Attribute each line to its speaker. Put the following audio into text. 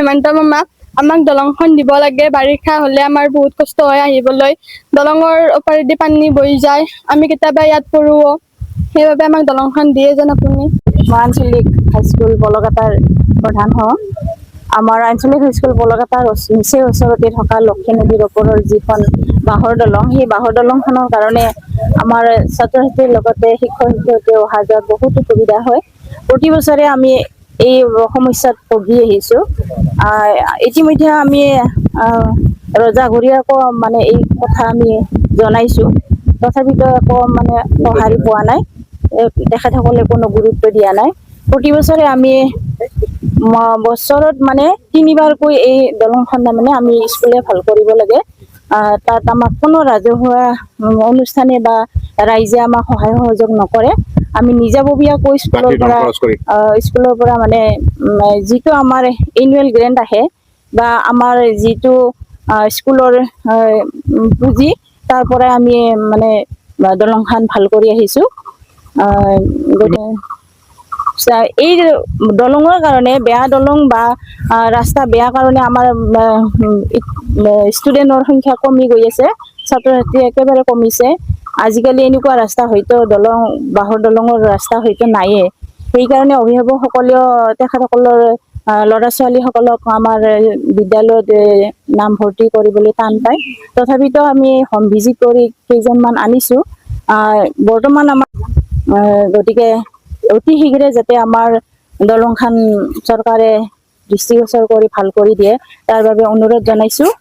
Speaker 1: হেমন্ত মামা, আমাক দলংখন দিব লাগে। বাৰিষা হ'লে আমাৰ বহুত কষ্ট হয় আহিবলৈ। দলঙৰ ওপৰেদি পানী বৈ যায়, আমি কেতিয়াবা ইয়াত পৰোঁ। সেইবাবে আমাক দলংখন দিয়ে যেন আপুনি।
Speaker 2: মই আঞ্চলিক হাইস্কুল বলকাটাৰ প্ৰধান হওঁ। আমাৰ আঞ্চলিক হাইস্কুল বলকাটাৰ নিচেই ওচৰতে থকা লক্ষী নদীৰ ওপৰৰ যিখন বাঁহৰ দলং, সেই বাঁহৰ দলংখনৰ কাৰণে আমাৰ ছাত্ৰ ছাত্ৰীৰ লগতে শিক্ষক শিক্ষয়িত্ৰী অহা যোৱাত বহুত অসুবিধা হয়। প্ৰতি বছৰে আমি এই সমস্যাত ভুগি আহিছোঁ। ইতিমধ্যে আমি ৰজাঘৰীয়াকো মানে এই কথা আমি জনাইছোঁ। তথাপিতো একো মানে সঁহাৰি পোৱা নাই। তেখেতসকলে কোনো গুৰুত্ব দিয়া নাই। প্ৰতি বছৰে আমি বছৰত মানে তিনিবাৰকৈ এই দলংখন মানে আমি স্কুলে ভাল কৰিব লাগে। তাত আমাক কোনো ৰাজহুৱা অনুষ্ঠানে বা ৰাইজে আমাক সহায় সহযোগ নকৰে। আমি নিজাববীয়াকৈ স্কুলৰ
Speaker 3: গাঁঠিৰ ধন
Speaker 2: পৰা
Speaker 3: খৰচ কৰি
Speaker 2: স্কুলৰ পৰা মানে যিটো আমাৰ এনুৱেল গ্ৰেণ্ট আহে বা আমাৰ যিটো স্কুলৰ পুঁজি, তাৰ পৰাই আমি মানে দলংখন ভাল কৰি আহিছোঁ। গতিকে এই দলঙৰ কাৰণে, বেয়া দলং বা ৰাস্তা বেয়া কাৰণে আমাৰ ষ্টুডেণ্টৰ সংখ্যা কমি গৈ আছে। ছাত্ৰ ছাত্ৰী একেবাৰে কমিছে। আজিকালি এনেকুৱা ৰাস্তা হয়তো দলং, বাঁহৰ দলঙৰ ৰাস্তা হয়তো নায়েই। সেইকাৰণে অভিভাৱকসকলেও তেখেতসকলৰ ল'ৰা ছোৱালীসকলক আমাৰ বিদ্যালয়ত নামভৰ্তি কৰিবলৈ টান পায়। তথাপিতো আমি হোম ভিজিট কৰি কেইজনমান আনিছোঁ। বৰ্তমান আমাৰ গতিকে অতি শীঘ্ৰে যাতে আমাৰ দলংখন চৰকাৰে দৃষ্টিগোচৰ কৰি ভাল কৰি দিয়ে, তাৰ বাবে অনুৰোধ জনাইছোঁ।